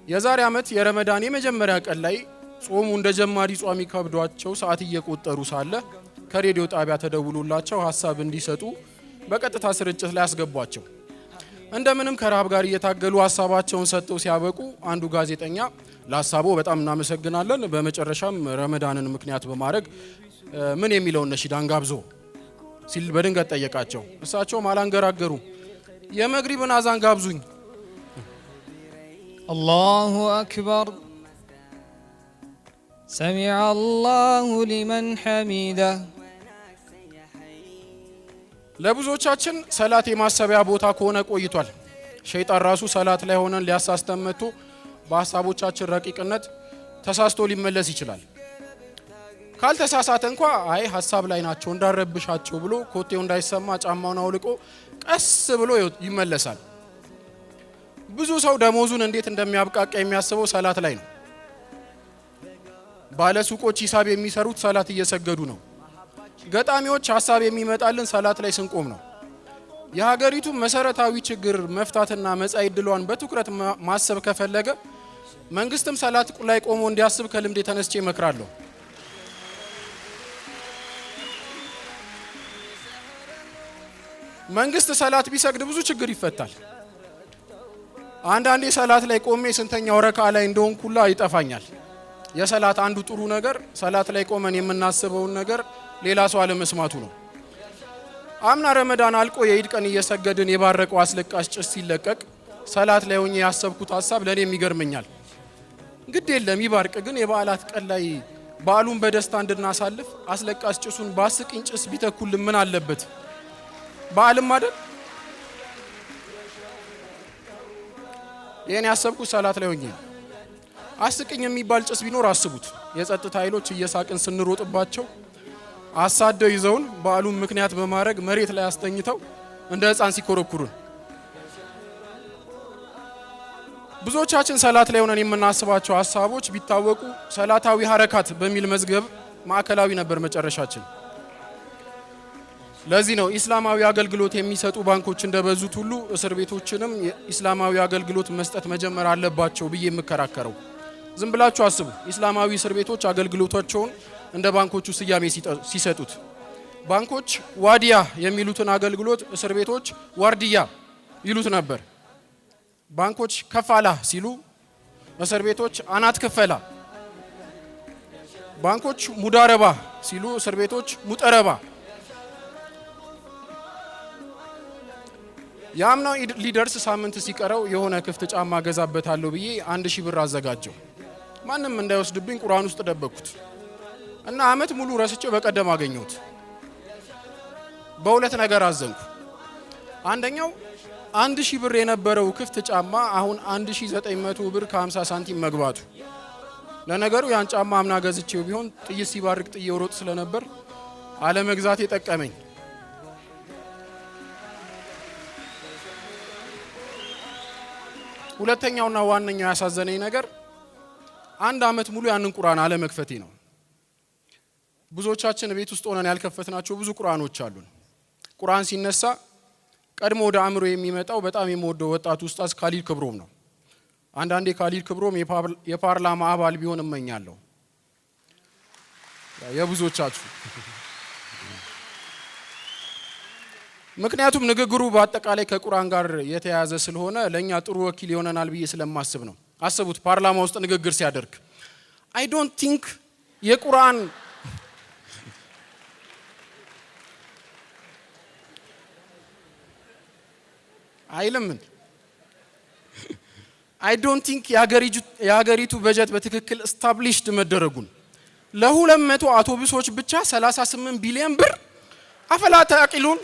የዛሬ ዓመት የረመዳን የመጀመሪያ ቀን ላይ ጾሙ እንደ ጀማሪ ጿሚ ከብዷቸው ሰዓት እየቆጠሩ ሳለ ከሬዲዮ ጣቢያ ተደውሎላቸው ሀሳብ እንዲሰጡ በቀጥታ ስርጭት ላይ አስገቧቸው። እንደምንም ከረሃብ ጋር እየታገሉ ሀሳባቸውን ሰጥተው ሲያበቁ አንዱ ጋዜጠኛ ለሀሳቦ በጣም እናመሰግናለን፣ በመጨረሻም ረመዳንን ምክንያት በማድረግ ምን የሚለውን ነሺዳ እንጋብዞ ሲል በድንገት ጠየቃቸው። እሳቸውም አላንገራገሩም። የመግሪብን አዛን ጋብዙኝ። الله أكبر سمع الله لمن حمده። ለብዙዎቻችን ሰላት የማሰቢያ ቦታ ከሆነ ቆይቷል። ሸይጣን ራሱ ሰላት ላይ ሆነን ሊያሳስተን መጥቶ በሀሳቦቻችን ረቂቅነት ተሳስቶ ሊመለስ ይችላል። ካልተሳሳተ እንኳ አይ ሀሳብ ላይ ናቸው እንዳረብሻቸው ብሎ ኮቴው እንዳይሰማ ጫማውን አውልቆ ቀስ ብሎ ይመለሳል። ብዙ ሰው ደሞዙን እንዴት እንደሚያብቃቃ የሚያስበው ሰላት ላይ ነው። ባለሱቆች ሂሳብ የሚሰሩት ሰላት እየሰገዱ ነው። ገጣሚዎች ሀሳብ የሚመጣልን ሰላት ላይ ስንቆም ነው። የሀገሪቱ መሰረታዊ ችግር መፍታትና መጻኢ ዕድሏን በትኩረት ማሰብ ከፈለገ መንግስትም ሰላት ላይ ቆሞ እንዲያስብ ከልምድ ተነስቼ እመክራለሁ። መንግስት ሰላት ቢሰግድ ብዙ ችግር ይፈታል። አንዳንዴ ሰላት ላይ ቆሜ ስንተኛው ረካ ላይ እንደሆንኩ ሁላ ይጠፋኛል። የሰላት አንዱ ጥሩ ነገር ሰላት ላይ ቆመን የምናስበውን ነገር ሌላ ሰው አለመስማቱ ነው። አምና ረመዳን አልቆ የኢድ ቀን እየሰገድን የባረቀው አስለቃሽ ጭስ ሲለቀቅ ሰላት ላይ ሆኜ ያሰብኩት ሀሳብ ለእኔም ይገርመኛል። ግድ የለም ይባርቅ፣ ግን የበዓላት ቀን ላይ በዓሉን በደስታ እንድናሳልፍ አስለቃሽ ጭሱን በአስቂኝ ጭስ ቢተኩልን ምን አለበት? በዓልም አይደል? ይህን ያሰብኩት ሰላት ላይ ሆኜ ነው። አስቂኝ የሚባል ጭስ ቢኖር አስቡት። የጸጥታ ኃይሎች እየሳቅን ስንሮጥባቸው አሳደው ይዘውን በዓሉን ምክንያት በማድረግ መሬት ላይ አስተኝተው እንደ ሕፃን ሲኮረኩሩን። ብዙዎቻችን ሰላት ላይ ሆነን የምናስባቸው ሀሳቦች ቢታወቁ ሰላታዊ ሀረካት በሚል መዝገብ ማዕከላዊ ነበር መጨረሻችን። ለዚህ ነው ኢስላማዊ አገልግሎት የሚሰጡ ባንኮች እንደበዙት ሁሉ እስር ቤቶችንም ኢስላማዊ አገልግሎት መስጠት መጀመር አለባቸው ብዬ የምከራከረው። ዝም ብላችሁ አስቡ። ኢስላማዊ እስር ቤቶች አገልግሎታቸውን እንደ ባንኮቹ ስያሜ ሲሰጡት፣ ባንኮች ዋዲያ የሚሉትን አገልግሎት እስር ቤቶች ዋርድያ ይሉት ነበር። ባንኮች ከፋላ ሲሉ እስር ቤቶች አናት ክፈላ፣ ባንኮች ሙዳረባ ሲሉ እስር ቤቶች ሙጠረባ። የአምናው ኢድ ሊደርስ ሳምንት ሲቀረው የሆነ ክፍት ጫማ ገዛበታለሁ ብዬ 1,000 ብር አዘጋጀው። ማንም እንዳይወስድብኝ ቁርአን ውስጥ ደበቅኩት እና አመት ሙሉ ረስቼው በቀደም አገኘሁት። በሁለት ነገር አዘንኩ። አንደኛው 1,000 ብር የነበረው ክፍት ጫማ አሁን 1900 ብር ከ50 ሳንቲም መግባቱ። ለነገሩ ያን ጫማ አምና ገዝቼው ቢሆን ጥይት ሲባርቅ ጥዬው ሮጥ ስለነበር አለመግዛቴ ጠቀመኝ። ሁለተኛውና ዋነኛው ያሳዘነኝ ነገር አንድ አመት ሙሉ ያንን ቁርአን አለመክፈቴ ነው። ብዙዎቻችን ቤት ውስጥ ሆነን ያልከፈትናቸው ብዙ ቁርአኖች አሉን። ቁርአን ሲነሳ ቀድሞ ወደ አእምሮ የሚመጣው በጣም የምወደው ወጣቱ ኡስታዝ ካሊድ ክብሮም ነው። አንዳንዴ ካሊድ ክብሮም የፓርላማ አባል ቢሆን እመኛለሁ። የብዙዎቻችሁ ምክንያቱም ንግግሩ በአጠቃላይ ከቁርአን ጋር የተያያዘ ስለሆነ ለእኛ ጥሩ ወኪል ይሆነናል ብዬ ስለማስብ ነው። አስቡት፣ ፓርላማ ውስጥ ንግግር ሲያደርግ I don't think የቁርአን አይልም። I don't think የሀገሪቱ በጀት በትክክል established መደረጉን፣ ለ200 አውቶቡሶች ብቻ 38 ቢሊዮን ብር፣ أفلا تعقلون።